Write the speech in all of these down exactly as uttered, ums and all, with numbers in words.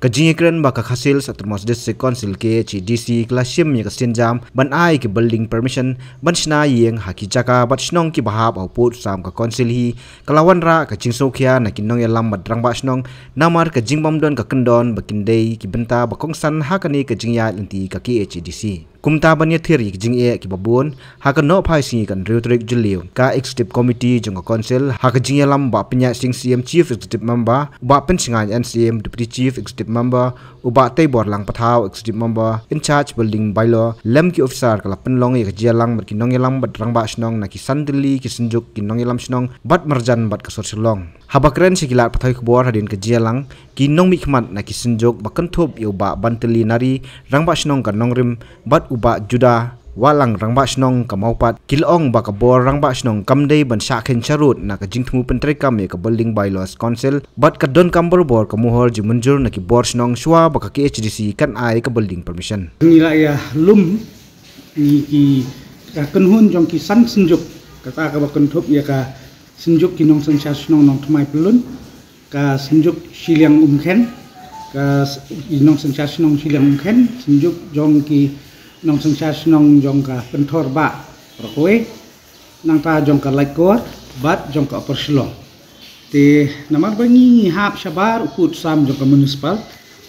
Ka jingïakren ba ka Khasi Hills Autonomous District Council, K H A D C, ka la shim ïa ka sienjam ban ai ka building permission ban shna ïing ha ki jaka bad shnong kiba hap ha u pud u sam ka Council hi, ka la wanrah ka jingsngewkhia na ki nongïalam bad rangbah shnong, namar ka jingbym don ka kyndon ba kin dei ki bynta ba kongsan ha kane ka jingïaid lynti ka K H A D C. Kumta ban ïathir ïa ki jingeh kiba bun, ha ka nohphai sngi ka hynriew tarik Jylliew, ka Executive Committee jong ka Council, ha ka jingïalam u Bah Pynïaid Sing Syiem, Chief Executive Member, u Bah Pynshngaiñ N Syiem, Deputy Chief Executive Member, u Bah Teibor Langpathaw, Executive Member in charge Building Bylaw, lem ki officer, ka la pynlong ïa ka jingïalang bad ki nongïalam bad rangbah shnong na ki san tylli ki synjuk ki nongïalam shnong bad marjan bad ka sor Shillong. Haba kren sha ki lad pathai khubor hadien ka jingïalang, ki nongmihkhmat na ki synjuk ba kynthup ïa u Bah Bantylli Nari, rangbah shnong ka Nongrim, bad u Bah Juda Wahlang, rangbah shnong ka Mawpat, ki la ong ba ka bor rangbah shnong kam dei ban shah khein sharud na ka jingthmu pyntreikam ïa ka Building Bylaws Council, bad ka donkam barabor ka mohor jingmynjur na ki bor shnong shuwa ba ka K H A D C kan ai ka building permission. Ngi la ïa lum, ngi ki, ka kynhun jong ki san synjuk, kata kaba kynthup ïa ka synjuk ki nongsynshar shnong Nongthymmai Pyllun, ka synjuk Shilliang Umkhen, ka s-, ki nongsynshar shnong Shilliang Umkhen, synjuk jong ki nongsynshar shnong jong ka Pynthor Bah Rockaway, nangta jong ka Laitkor bad jong ka Upper Shillong. Te namar ba ngi hap shabar u pud u sam jong ka municipal,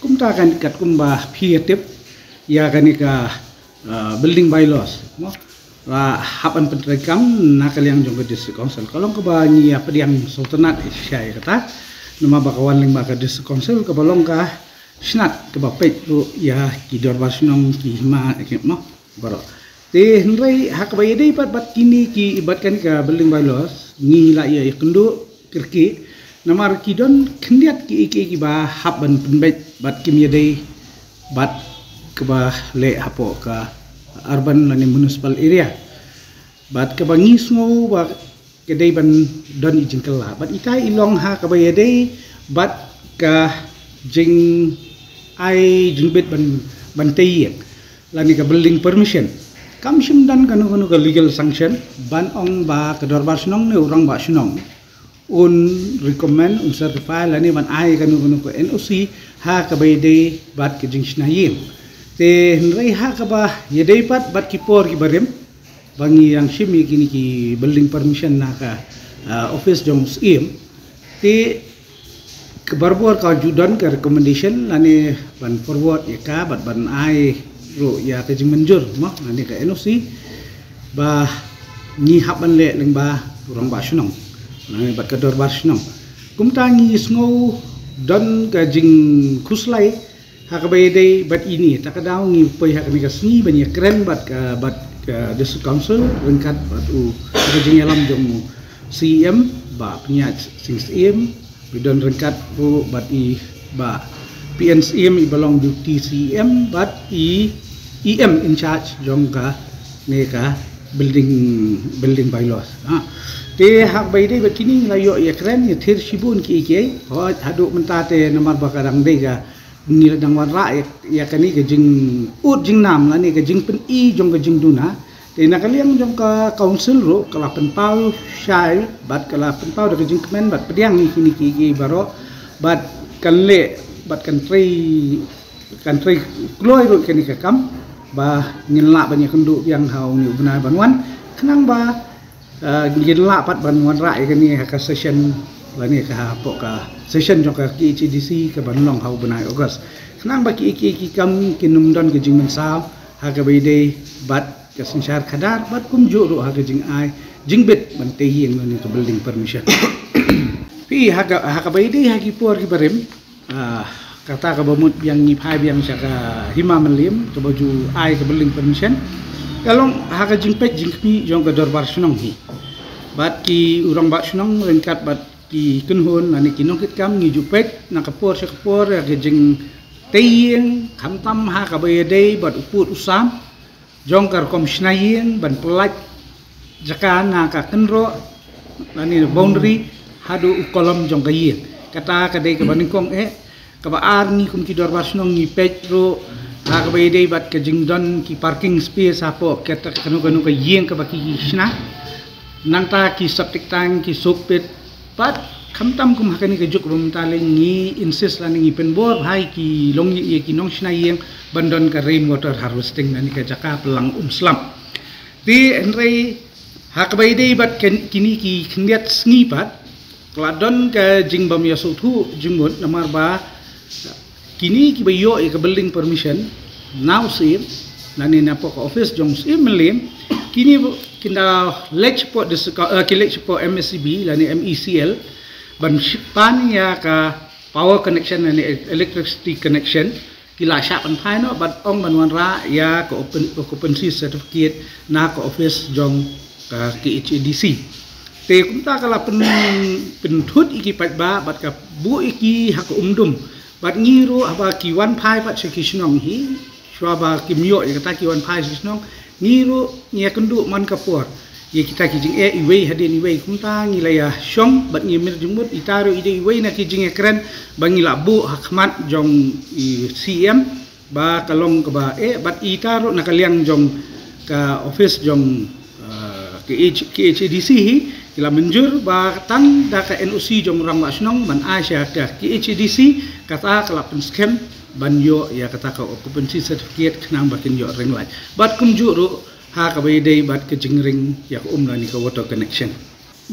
kumta kan katkum ba phi ïa tip ïa kane ka, uh, building bylaws, mo, la hap ban pyntreikam na ka liang jong ka District Council. Ka long kaba ngi ïa pdiang sngewtynnat ïa kata, namar ba ka wan lyngba ka District Council, kaba long ka snat kaba peit ruh ïa ki dorbar shnong, ki hima, ki, mo, baroh. Te hynrei ha kaba ïadei pat bad kine ki, bad kane ka building bylaws, ngi la ïa, ïakynduh kyrkieh, namar ki don khyndiat kiei kiei kiba hap ban pynbeit bad kim ïadei bad kaba leh hapoh ka urban lane municipal area. Bad kaba ngi sngew ba ka dei ban don i jingkylla. Bad ita i long ha kaba ïadei bad ka jingai jingbit ban, ban tei ïing lane ka building permission. Kam shym don kano kano ka legal sanction ban ong ba ka dorbar shnong ne u rangbah shnong un recommend, un certify lane ban ai kano kano ka N O C ha kaba ïadei bad ka jingshna ïing. Te hynrei ha kaba ïadei pat bad ki por kiba rim, ba ngi ïa shim ïa kine ki building permission na ka, ah, office jong u Syiem. Te ka barabor ka ju don ka recommendation lane ban forward ïa ka bad ban ai ruh ïa ka jingmynjur, mo, lane ka N O C, ba ngi hap ban leh lyngba u rangbah shnong lane bad ka dorbar shnong. Kumta ngi sngew don ka jingkhuslai ha kaba ïadei bad ine, ta ka daw ngi poi ha kane ka sngi ban ïakren bad ka, bad ka District Council ryngkat bad u, ka jingïalam jong u C E M Bah Pynïaid Sing Syiem, ba don ryngkat ruh bad i Bah P N Syiem iba long Deputy C E M bad i E M in charge jong kane ka building, building bylaws. Ha. Te ha kaba ïadei bad kine ngi la ïoh ïakren, ïathir shibun kiei kiei. Hooid, haduh mynta te namar ba ka dang dei ka ngi la dang wanrah ïa, ïa kane ka jingud jingnam lane ka jingpyni jong ka jingduna. Te na ka liang jong ka council ruh ka la pynpaw shai bad ka la pynpaw da ka jingkmen bad pdiang ïa kine kiei kiei baroh bad kan leh bad kan trei, kan trei kloi ruh kane ka kam ba ngin lah ban ïakynduh biang ha une u bnai ban wan khnang ba Ah, ngin lah pat ban wanrah ïa kane ha ka session, lane ka hapoh ka session jong ka K H A D C ka ban long ha u bnai August. Khnang ba kiei kiei ki kam kin ym don ka jingmynsaw ha kaba ïadei bad ka synshar khadar bad kumjuh ruh ha ka jingai jingbit ban tei ïing lane ka building permission. Phi ha ka, ha kaba ïadei ha ki por kiba rim, Ah, kata kaba mut biang ngi phai biang sha ka hima Mylliem, kaba ju ai ka building permission. Ka long ha ka jingpeit jingkhmih jong ka dorbar shnong hi. Bad ki u rangbah shnong ryngkat bad ki kynhun lane ki nongkitkam ngi ju peit na ka por sha ka por ïa ka jingtei ïing, khamtam ha kaba ïadei bad u pud u sam jong ka rukom shna ïing ban pyllait jaka na ka kynroh lane boundary haduh u kolom jong ka ïing. Kata ka dei kaba nyngkong eh, kaba ar ngi kum ki dorbar shnong ngi peit ruh ha kaba ïadei bad ka jingdon ki parking space hapoh kata kano kano ka ïing kaba ki shna. Nangta ki septic tank, ki soak pit, bad Khamtam kum ha kane ka juk ba mynta leh ngi insist lane ngi pynbor bha ïa ki long ïa ki nongshna ïing ban don ka rainwater harvesting lane ka jaka pynlang um slap. Te hynrei ha kaba ïadei bad kine ki khyndiat sngi pat ka la don ka jingbym ïasngewthuh jingmut namar ba kine kiba ïoh ïa ka building permission na u Syiem lane napoh ka office jong u Syiem Mylliem, kine kin da leit shapoh district, eh, ki leit shapoh M S E B lane M E C L ban pan ïa ka power connection lane electricity connection. Ki la shah pynphai noh bad ong ban wanrah ïa ka occupancy certificate na ka office jong ka K H A D C. Te kumta ka la pynthut ïa ki paidbah bad ka buh ïa ki ha ka umdum. Bad ngi ruh haba ki wan phai pat sha ki shnong hi, shuwa ba kim ïoh ïa kata ki wan phai sha ki shnong, ngi ruh ngi ïakynduh man ka por ïa kita ki jingeh iwei hadien iwei. Kumta ngi la ïashong bad ngi mih jingmut. Ita ruh i dei iwei na ki jingïakren ba ngi la buh ha khmat jong i C M ba ka long kaba eh bad ita ruh na ka liang jong ka office jong, eh, K H, K H A D C hi, ki la mynjur ba tang da ka N O C jong u rangbah shnong ban ai sha ka K H A D C, kata ka la pynskhem ban ïoh ïa kata ka occupancy certificate khnang ba kin ïoh ring light. Bad kumjuh ruh ha kaba ïadei bad ka jingring ïa ka um lane ka water connection.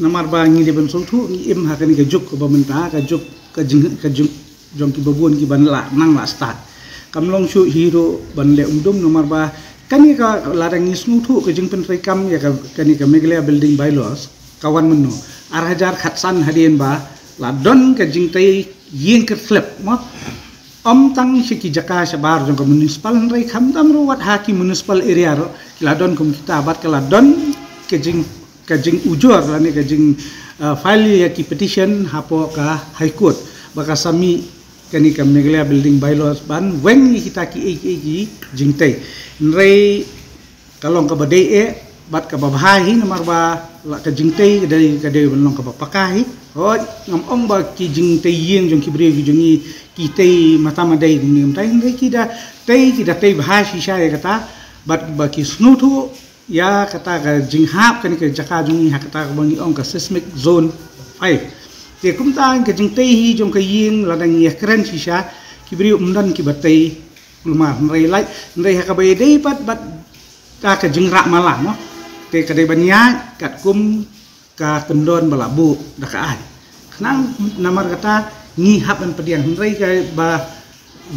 Namar ba ngi dei ban sngewthuh ngi im ha kane ka juk kaba mynta, ka juk ka jing, ka jing jong kiba bun kiban lah nang lah stad. Kam long shuh hi ruh ban leh umdum namar ba kane ka, lada ngi sngewthuh ka jingpyntreikam ïa ka, kane ka Meghalaya Building Bylaws ka wan mynno, ar hajar khatsan hadien ba la don ka jingtei ïing kyrtlep mo. Ym tang sha ki jaka shabar jong ka municipal hynrei khamtam ruh wat ha ki municipal area ruh ki la don kum kita bad ka la don ka jing, ka jingujor lane ka jing, uh, file ïa ki petition hapoh ka High Court ba ka sa mih kane ka Meghalaya Building Bylaws ban weng ïa kita ki ei ei ki jingtei. Hynrei ka long kaba dei eh bad kaba bha hi namar ba la ka jingtei ka dei, ka dei ban long kaba paka hi. Hooid, ngam ong ba ki jingtei ïing jong ki briew ki jong ngi ki tei mata ma dei kumne kumtai, hynrei ki da tei, ki da tei bha shisha ïa kata bad ba ki sngewthuh ïa kata ka jinghap kane ka jaka jong ngi ha kata kaba ngi ong ka seismic zone five. Te kumta ka jingtei hi jong ka ïing lada ngi ïakren shisha ki briew ym don kiba tei kulmar, hynrei lait, hynrei ha kaba ïadei pat bad ka, ka jingrah mala mo. Te ka dei ban ïaid katkum ka kyndon ba la buh da ka aiñ. Khnang namar kata ngi hap ban pdiang, hynrei ka ba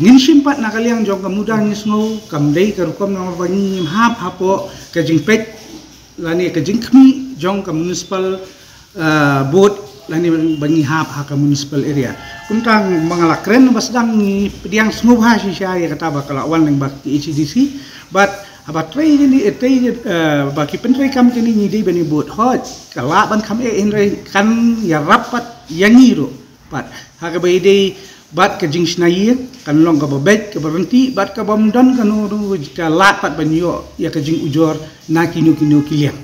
ngin shim pat na ka liang jong ka muda ngi sngew kam dei ka rukom namar ba ngim hap hapoh ka jingpeit lane ka jingkhmih jong ka municipal, uh, board lane ba ngi hap ha ka municipal area. Kumta ma nga la kren ba sdang ngi pdiang sngewbha shisha ïa kata ba ka la wan lyngba K H A D C bad haba trei kane, eh, trei, eh, ba ki pyntreikam kane ngi dei ban ïa bud. Hooid, ka lah ban kham eh hynrei kan ïarap pat ïa ngi ruh. Bad ha kaba ïadei bad ka jingshna ïing kan long kaba beit kaba ryntih bad kaba ym don kano ruh ka lad pat ban ïoh ïa ka jingujor na kino kino ki liang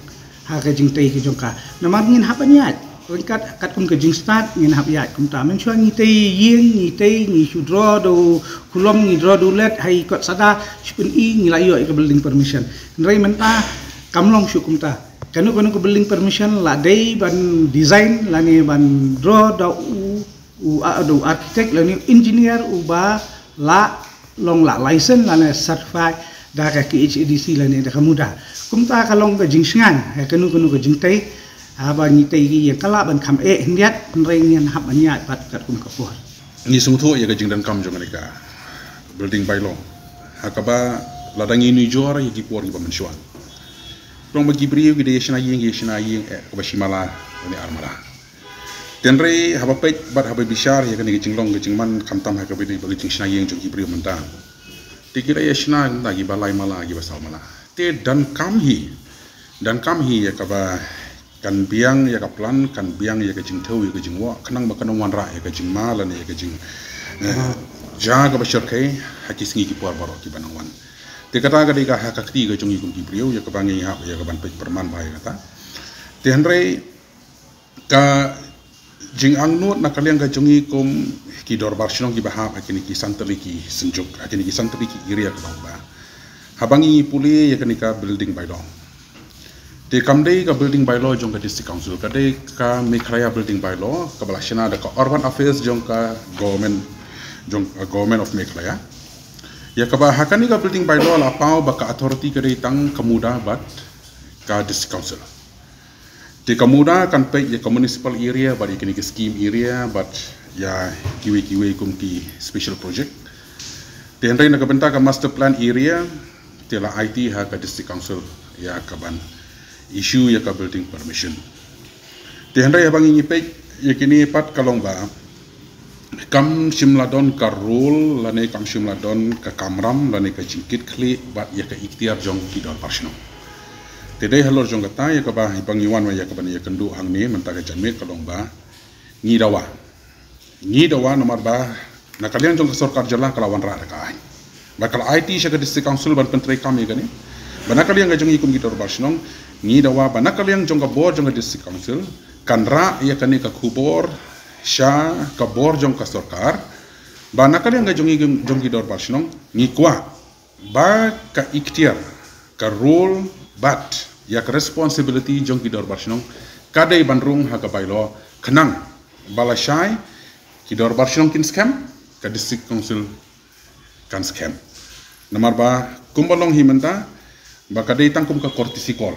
ha ka jingtei ka jong ka. Namar ngin hap ban ïaid ryngkat katkum ka jingstad, ngin hap ïaid kumta. Mynshuwa ngi tei ïing, ngi tei, ngi shu draw da u khulom, ngi draw da u let ha i kot sada, shu pyni ngi la ïoh ïa ka building permission. Hynrei mynta kam long shuh kumta. Kano kano ka building permission la dei ban design lane ban draw da u, u, a, da u architect lane u engineer uba la long la license lane certified da ka K H A D C lane da ka muda. Kumta ka long ka jingshngaiñ ha kano kano ka jingtei. Haba ngi tei ki ïing ka lah ban kham eh hyndiat, hynrei ngin hap ban ïaid pat katkum ka por. Ngi sngewthuh ïa ka jingdonkam jong kane ka building bylaw ha kaba lada ngi nujor ïa ki por kiba mynshuwa, long ba ki briew ki dei ïa shna ïing, ïa shna ïing eh kaba shi mala lane ar mala. Te hynrei haba peit bad haba bishar ïa kane ka jinglong ka jingman khamtam ha kaba dei ba ka jingshna ïing jong ki briew mynta, te ki la ïa shna mynta kiba lai mala, kiba saw mala. Te donkam hi, donkam hi ïa kaba kan biang ïa ka plan, kan biang ïa ka jingthew, ïa ka jingwah, khnang ba kan ym wanrah ïa ka jingma lane ïa ka jing, eh, ja kaba shyrkhei ha ki sngi ki por baroh kiba nang wan. Te kata ka dei ka ha ka kti ka jong ngi kum ki briew ïa kaba ngi hap ïa ka ban peit pyrman bha ïa kata. Te hynrei ka jingangnud na ka liang ka jong ngi kum ki dorbar shnong kiba hap ha kine ki san tylli ki synjuk, ha kine ki san tylli ki area kaba hap ba haba ngi pule ïa kane ka building bylaw, Te kam dei ka building bylaw jong ka District Council, ka dei ka Meghalaya Building Bylaw, kaba la shna da ka Urban Affairs jong ka Government, jong ka Government of Meghalaya. Ïa kaba ha kane ka building bylaw la paw ba ka authority ka dei tang ka MUDA bad ka District Council. Te ka MUDA kan peit ïa ka municipal area bad ïa kine ki scheme area bad ïa kiwei kiwei kum ki special project. Te hynrei na ka bynta ka master plan area, te la aiti ha ka District Council ïa ka ban issue ïa ka building permission. Te hynrei haba ngi peit ïa kine pat ka long ba kam shym la don ka role lane kam shym la don ka kamram lane ka jingkitkhlieh bad ïa ka iktiar jong ki dorbar shnong. Te dei halor jong kata ïa kaba haba ngi wan ïa ka ban ïakynduh hangne mynta ka janmiet ka long ba ngi dawa. Ngi dawa namar ba na ka liang jong ka sorkar jylla ka la wanrah da ka aiñ. Ba ka la aiti sha ka District Council ban pyntreikam ïa kane. Ba na ka liang ka jong ngi kum ki dorbar shnong ngi dawa ba na ka liang jong ka bor jong ka District Council kan rah ïa kane ka khubor sha ka bor jong ka sorkar. Ba na ka liang ka jong ngi jong ki dorbar shnong ngi kwah ba ka iktiar, ka role bad ïa ka responsibility jong ki dorbar shnong ka dei ban rung ha ka bylaw khnang ba lashai ki dorbar shnong kin skhem, ka District Council kan skhem. Namar ba kumba long hi mynta ba ka dei tang kum ka courtesy call.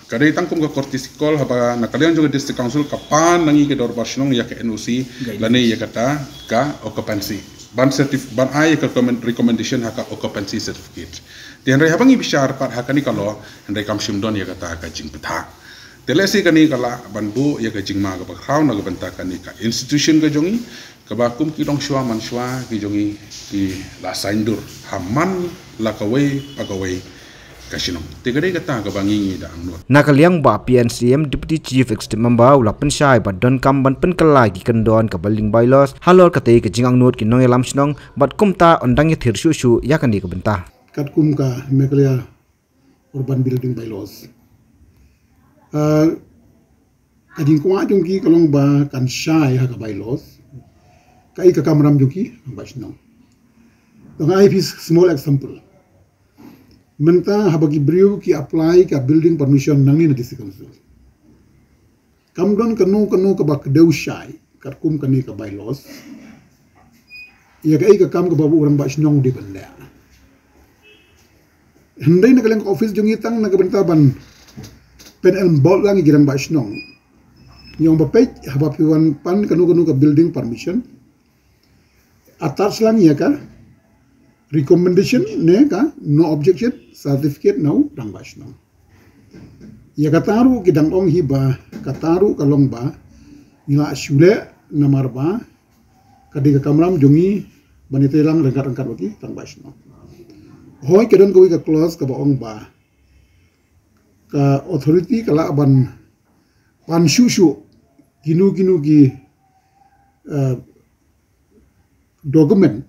Ka dei tang kum ka courtesy call haba na ka liang jong ka District Council ka pan na ngi ki dorbar shnong ïa ka N O C lane ïa kata ka occupancy. Ban certif-, ban ai ïa ka recommend-, recommendation ha ka occupancy certificate. Te hynrei haba ngi bishar pat ha kane ka law hynrei kam shym don ïa kata ka jingbthah. Te lehse kane ka lah ban buh ïa ka jingma kaba khraw na ka bynta kane ka institution ka jong ngi, kaba kum ki longshuwa manshuwa ki jong ngi ki la saiñdur ha man la kawei pa kawei ka shnong. Te ka dei kata kaba ngi ngi da angnud. Na ka liang Bah P N C M Deputy Chief Executive Member u la pynshai ba donkam ban pynkylla ki kyndon ka building bylaws halor katei ka jingangnud ki nongïalam shnong bad kumta yn dang ïathir shuh shuh ïa kane ka bynta. Katkum ka Meghalaya Urban Building Bylaws. Ah, ka jingkwah jong ki ka long ba kan shai ha ka bylaws kaei ka kamram jong ki rangbah shnong. To nga ai phi small example. Mynta haba ki briew ki apply ka building permission nangne na District Council, kam don kano kano kaba kdew shai katkum kane ka bylaws ïa kaei ka kam kaba u rangbah shnong u dei ban leh. Hynrei na ka liang ka office jong ngi tang na ka bynta ban pynbor lang ïa ki rangbah shnong. Ngi ong ba peit haba phi wan pan kano kano ka building permission, attach lang ïa ka recommendation ne ka no objection certificate na u rangbah shnong. Ïa kata ruh ki dang ong hi ba kata ruh ka long ba ngi la shu leh namar ba ka dei ka kamram jong ngi ban ïatrei lang ryngkat ryngkat bad ki rangbah shnong. Hooid ka don kawei ka clause kaba ong ba ka authority ka lah ban pan shuh shuh kino kino ki, eh, document,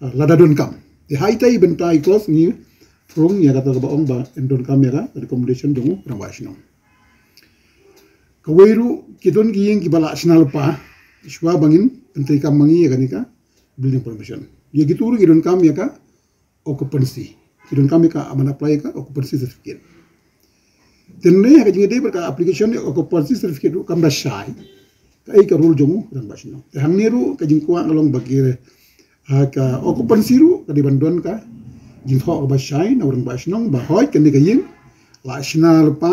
eh, lada donkam. Te ha ita i bynta i clause ngi rung ïa kata kaba ong ba yn donkam ïa ka recommendation jong u rangbah shnong. Kawei ruh ki don ki ïing kiba la shna lypa shuwa ba ngin pyntreikam ma ngi ïa kane ka building permission. Ïa kito ruh ki donkam ïa ka occupancy. Ki donkam ïa ka, ban apply ïa ka occupancy certificate. Te hynrei ha ka jingïadei bad ka application ïa occupancy certificate ruh kam da shai kaei ka role jong u rangbah shnong. Te hangne ruh ka jingkwah ka long ba ki, ha ka occupancy ruh ka dei ban don ka jingthoh kaba shai na u rangbah shnong ba hooid kane ka ïing la shna lypa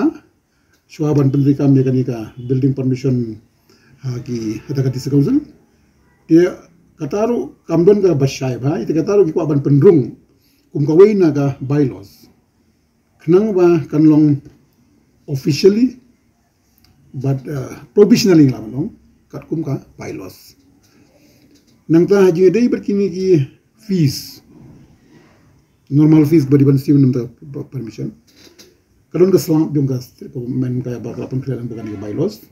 shuwa ban pyntreikam ïa kane ka building permission ha ki, ha ka District Council. Te kata ruh kam don kaba shai bha, te kata ruh ki kwah ban pynrung kum kawei na ka bylaws khnang ba kan long officially bad, uh, provisionally la ban long katkum ka bylaws. Nangta ha jingïadei bad kine ki fees, normal fees ba dei ban siew na ka bynta permission, ka don ka slap jong ka state government ka ba ka la pynkhreh lang ba kane ka bylaws.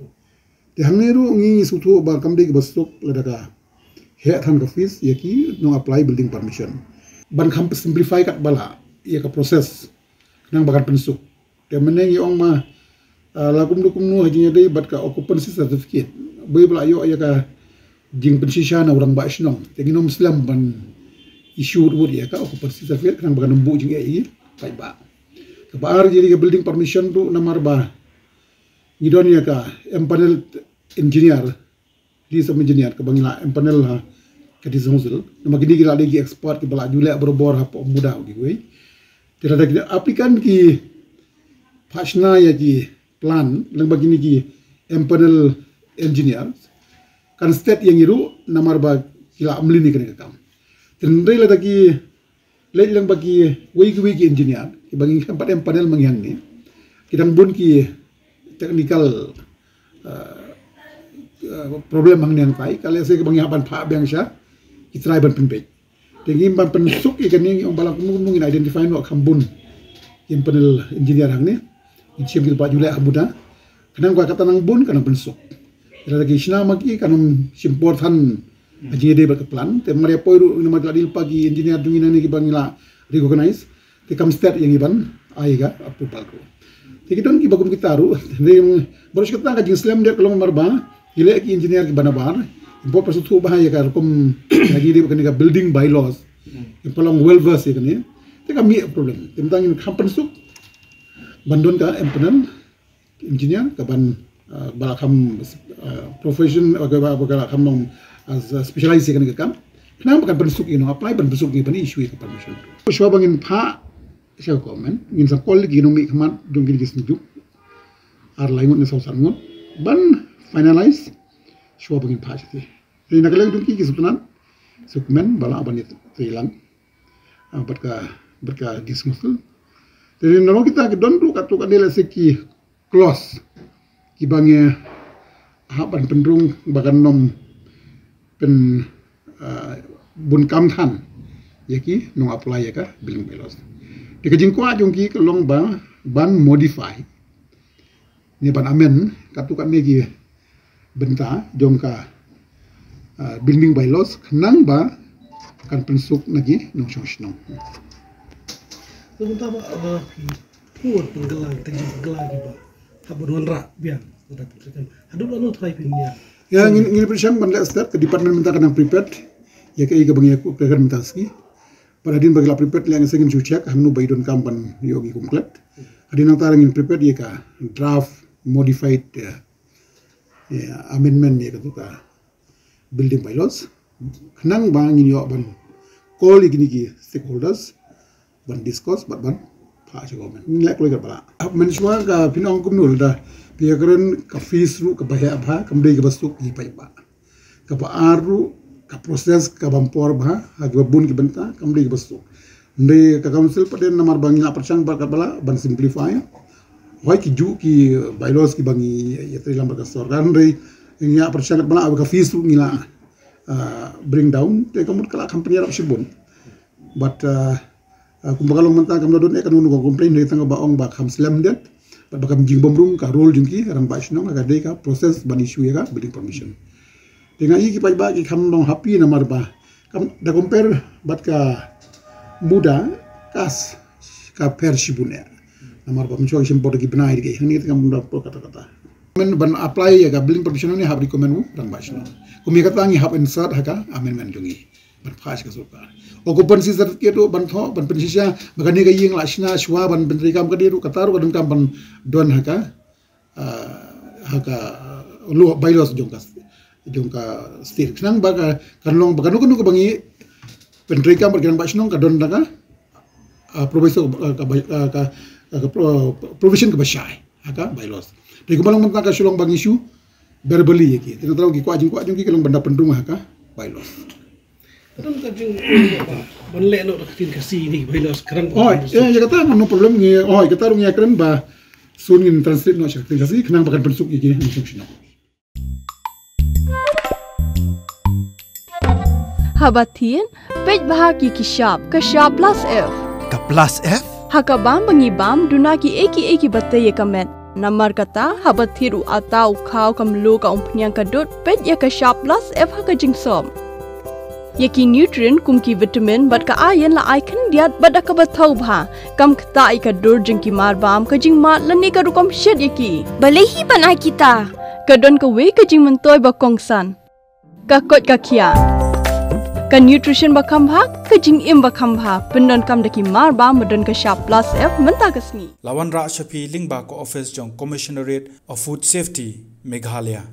Te hangne ruh ngi sngewthuh ba kam dei kaba suk lada ka heh than ka fees ïa ki nong apply building permission. Ban kham simplify katba lah ïa ka process khnang ba kan pynsuk. Te mynne ngi ong ma, ah, la kumno kumno ha jingïadei bad ka occupancy certificate, bad ba la ïoh ïa ka jingpynshisha na u rangbah shnong, te ngin ym slem ban issue ruh ïa ka occupancy certificate khnang ba kan ym buh jingeh ïa ki paidbah. Kaba ar ïa ka building permission ruh namar ba ngi don ïa ka empanel engineer, list of engineer kaba ngi la empanel ha ka District Council. Namar kine ki la dei ki expert kiba la ju leh barabor hapoh MUDA kiwei. Te lada ki applicant ki phah shna ïa ki plan lyngba kine ki empanel engineer, kan stet ïa ngi ruh namar ba ki la mlien ïa kane ka kam. Te hynrei lada ki leit lyngba kiwei kiwei ki engineer kiba ngi khlem pat empanel ma ngi hangne, ki dang bun ki technical, uh, uh, problem hangne hangtai, ka lehse kaba ngi hap ban phah biang sha ki trai ban pynbeit. Te ngim ban pynsuk ïa kane, ngi ong ba la kumno kumno ngin identify noh kham bun ki empanel engineer hangne. Ngin shim ki ba ju leh ha MUDA. Khnang ba kata nang bun ka nang pynsuk. Lada ki shna ma ki kan ym shim por than ha jingïadei bad ka plan. Te mar ïa poi ruh namar ki la dei lypa ki engineer jong ngi nangne kiba ngi la recognize. Te kam stet ïa ngi ban ai ka approval ruh. Te ki don kiba kum kita ruh. Te baroh shi katta ka jingslem dep ka long namar ba ki leh ki engineer kiba nabar. Bad pynshai thuh bha ïa ka rukom ïa ka dei bad kane ka building bylaws. Ki ba long well versed ïa kane. Te ka mih problem. Te mynta ngin kham pynsuk ban don ka empanel engineer ka ban, uh, ba la kham, uh, profession, uh, ka ba, ba la kham long, uh, specialize ïa kane ka kam. Khnang ba kan pynsuk ïa nong apply, ban pynsuk ïa ban issue ïa ka permission. Shuwa ba ngin phah sha ka government, ngin sa call ïa ki nongmihkhmat jong kine ki synjuk ar lai ngut ne saw san ngut ban finalize shuwa ba ngin phah shatei. Te na ka liang jong ki, ki sngewtynnat sngewkmen ba lah ban ïatrei lang, ah, bad ka, bad ka District Council. Te na long kita ki don ruh katto katne lehse ki clause kiba ngi hap ban pynrung ba kan nym pyn, ah, bun kam than ïa ki nong apply ïa ka building bylaws. Te ka jingkwah jong ki ka long ba ban modify ne ban amend katto katne ki bynta jong ka, ah, building bylaws khnang ba kan pynsuk na ki nongshong shnong. Te mynta ba, ah, pur pynkylla, te jingkylla kiba hap ban wanrah biang. Haduh lano trai pynïa. Ïa, ngin, ngin pynshang ban leh step, ka department mynta ka dang prepared ïa kaei kaba ngi ïa kren mynta ka sngi. Bad hadien ba ki la prepared leh, ngin sa ngin shu check hangno ba i donkam ban ïoh ngi kum klet. Hadien nangta ngin prepared ïa ka draft modified, eh, ïa, amendment ïa katu ka building bylaws. Khnang ba ngin ïoh ban call ïa kine ki stakeholders ban discuss bad ban phah sha government. Ngin leh kloi katba lah. Mynshuwa ka phin ong kumno, lada phi ïa kren, ka fees ruh kaba heh bha, kam dei kaba suk ïa ki paidbah. Kaba ar ruh, ka process kaba ym por bha ha kiba bun ki bynta, kam dei kaba suk. Hynrei ka council pat de namar ba ngi la pyrshang bad katba lah ban simplify. Hooid ki juh ki bylaws kiba ngi ïatrei lang bad ka sorkar, hynrei ngi la pyrshang katba lah, ka fees ruh ngi la, ah, bring down. Te ka mut ka la kham pynïarap shibun. Bad, ah, ah, kumba ka long mynta kam la don eh kano kano ka complain, hynrei tang ba ong ba kham slem dep bad ba kam jingbymrung ka role jong ki rangbah shnong ha ka dei ka process ban issue ïa ka building permission. Te nga i ki paidbah ki kham long happy namar ba kam da compare bad ka MUDA, ka s-, ka pher shibun eh. Namar ba mynshuwa ki shim por da ki bnai, da ki hangne te kam da por katta katta. Ban apply ïa ka building permission ne hap recommend u rangbah shnong. Kum ïa kata ngi hap insert ha ka amendment jong ngi ban phah sha ka sorkar. Occupancy certificate ruh ban thoh, ban pynshisha ba kane ka ïing la shna shuwa ban pyntreikam, ka dei ruh, kata ruh ka donkam ban don ha ka, ah, ha ka, ah, law, bylaws jong ka, jong ka state. Khnang ba ka, kan long ba kano kano kaba ngi pyntreikam bad ki rangbah shnong ka don ha ka, ah, proviso, ah, ka, ah, ka, ah, ka pro-, provision kaba shai ha ka bylaws. Te kumba long mynta ka shu long ba ngi shu verbally ïa ki. Te nangta ki kwah jingkwah jong ki ka long ban da pynrung ha ka bylaws. Ka don ka jing, ban leh noh da ka ktien Khasi ne, bylaws, kren. Oh, ïa, ïa kata no problem ngi, oh, ïa kata ruh ngi ïa kren ba soon ngin translate noh sha ka ktien Khasi khnang ba kan pynsuk ïa ki nongshong shnong. Haba thied, peit bha ki ki shap, ka shap plus F. Ka plus F? Ha ka bam ba ngi bam, duna kiei kiei kiba tei ïa ka met. Namar kata, haba thied u atta u khaw ka mluh ka umphniang ka dud, peit ïa ka shap plus F ha ka jingsop. Ïa ki nutrient kum ki vitamin bad ka iron la ai khyndiat bad da kaba thaw bha. Kam ktah ïa ka dur jong ki marbam, ka jingmad lane ka rukom shet ïa ki. Balei hi ban ai kita? Ka don kawei ka jingmyntoi ba kongsan. Ka koit ka khiah. Ka nutrition ba kham bha, ka jingim ba kham bha, pyndonkam da ki mar ba, ba don ka shap plus F mynta ka sngi. La wanrah sha phi lyngba ka office jong Commissionerate of Food Safety, Meghalaya.